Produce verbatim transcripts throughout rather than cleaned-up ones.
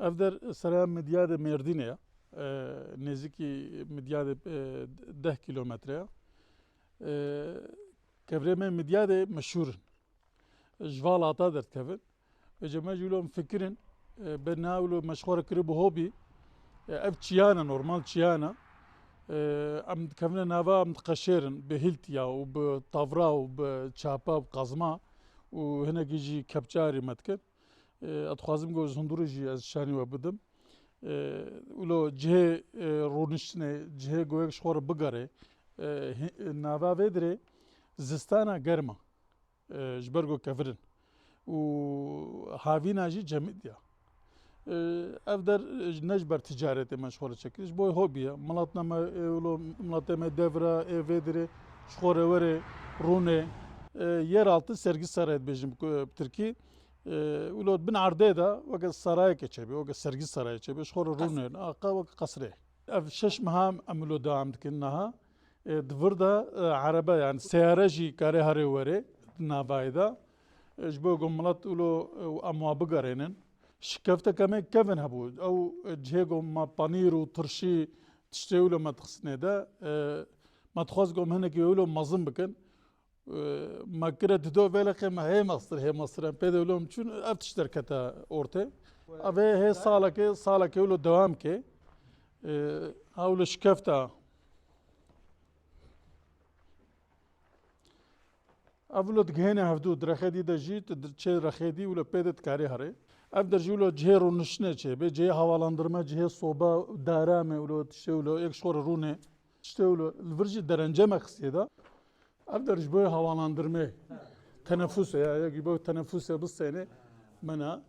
Ev der seraya Midyadê Mêrdînê ye. E, nêzîkî Midyadê, e, deh kîlometre ye. E, kevirê me Midyadê meşhûr in. Ji Valata derdikevin. Vêce me jî wilo em fikirin, e, be na wilo me ji xwe re kiribû hobî. E, ev çiyana, normal çiyana. E, em dikevine nava, em diqeşêrin bi hîltiya û bi tavra û bi çapa û qazma û hinekî jî kepçarî me dikin. E, ez dixwazim ku ji hundirê jî ez şanî we bidim. E, wilo cihê, e, rûniştinê, cihê ku yek ji xwe re bigere, e, hi-, nava vê dirê zistana germ e, e, ji ber ku kevir in. Û havîna jî cemidî ye. E, ev der, e, ne ji ber ticaretê me ji xwe re çekir, ji bo hobî ye. Miletna me, e, wilo miletê me devra, ê vê dirê ji xwe re were rûnê. E, yeraltı sergi sarayı dibêjin bi, bi tirkî. E, wilo bin erdê de weke sarayeke çêbê, weke sergi sarayê çêbê, ji xwe re rûnê, aqa weke qesrê. Ev şeş meha em wilo dewam dikin niha. E, di vir de, e, erebe, yani seyare jî karê herê werê di navayê de. E, ji bo ku milet wilo, e, em wa bigerênin. Şikefteke me kevin hebû. Ew, e, cihê ku me panîr û tirşî tiştê wilo me dixistinê de, e, me dixwest ku em hinekî wilo mezin bikin. E, me kire dido vêlexê me hê mestir, hê mestir em pê de wilo em çûn, ev tişt derkete ortê. Ev ê hê salekê, salekê wilo dewam ke. E, ha wilo şikefta. Ev wilo digihêne hevdû, di rexê dî de jî, tu di-, çê rexê dî wilo pê de dikarî herê. Ev der jî wilo cihê rûniştinê çêbê, cihê havalandırma, cihê soba, daramê wilo, tiştê wilo, êk ji xwe re rûnê. Tiştê wilo, li vir jî derenceme xistiye de. Ev der ji bo havalandırmê, tenefuse ya, yek ji bo tenefuse bistêne, mena.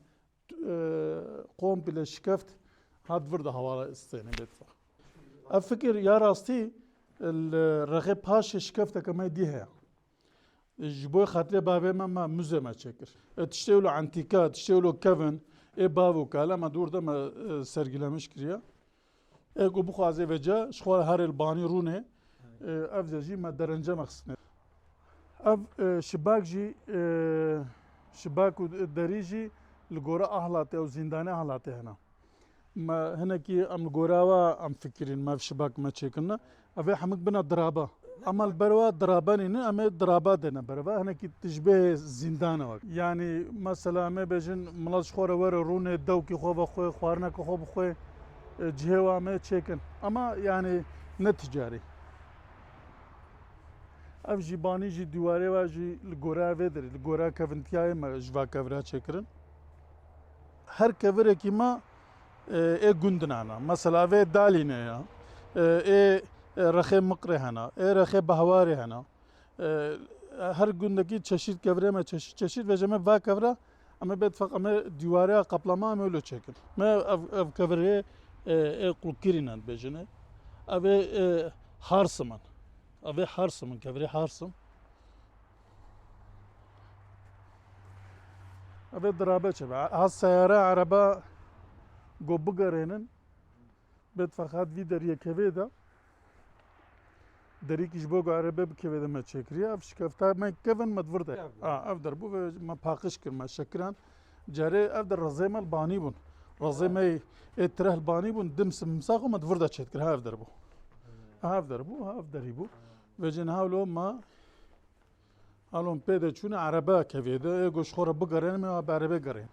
E, komple şikeft hat vir de hawala istêne bêtfa. Ev fikir ya rastî li rexê paşê şikefteke me dî heye. Ji bo xatirê bavê me, me muzê me çêkir. E, tiştê wilo entîka, tiştê wilo kevin, ê bav û kale me dûr de me, e, sergilemiş kiriye. Ê ku bixwaze vêca, ji xwe herê li banî rûnê, e, ev de jî me derence me xistine. Ev, e, şibak jî, e, şibak û derî jî li gora ahlatê û zîndanê ahlatê hene. Me hinekî em li gora wa em fikirîn, me ev şibak me çêkirine. Ev ê hemik bina diraba. Ema li ber wa diraba nînin, em ê diraba dêne ber va. Hinekî tişbê zîndana wek. Yanî mesela em ê bêjin, milet ji xwe re were rûnê dewkî xwe vexwe, xwarineke xwe bixwe, e, cihê wa em ê çêkin. Ema yanî ne ticarî. Ev jî banî jî dîwarê wa jî li gora vê dirê, li gora kevintiyayê me ji va kevira çêkirin. Her kevirekî me, e, ê gundinana. Mesela vê Dalîne ya, e, ê, e, rexê Miqrê hena, ê rexê Behwarê hena. E, her gundekî çeşît kevirê me, çeşît çeşît vêce me va kevira, em ê bêtfeq, em ê dîwarê ya qaplama, em ê wilo çêkin. Me ev, ev kevirê, e, ê qulkirî ne dibêjin ê. Ev ê, e, harsim in. Ev ê harsim in, kevirê harsim. Ev ê dirabe çêbe. Ha seyare, ereba go bigerênin. Bêtfeqat vî deriyê kevê de. Derîkî ji bo ku erebe bikevê de me çêkiriye. Ev şikefta me kevin me di vir de. Ev. Ha, ev der bû ve me paqij kir, me şekiran. Carê ev der rezê me li banî bûn. Rezê me ê tireh li banî bûn, dim simsa xwe me di vir de çêdikir. Ha, ev der bû. Ha, ev der bû, ha, ev derî bû. Vêcê niha wilo me Alon pê de çûne erebe kevê de, ê go ji xwe re bigerên, me bi erebe gerên.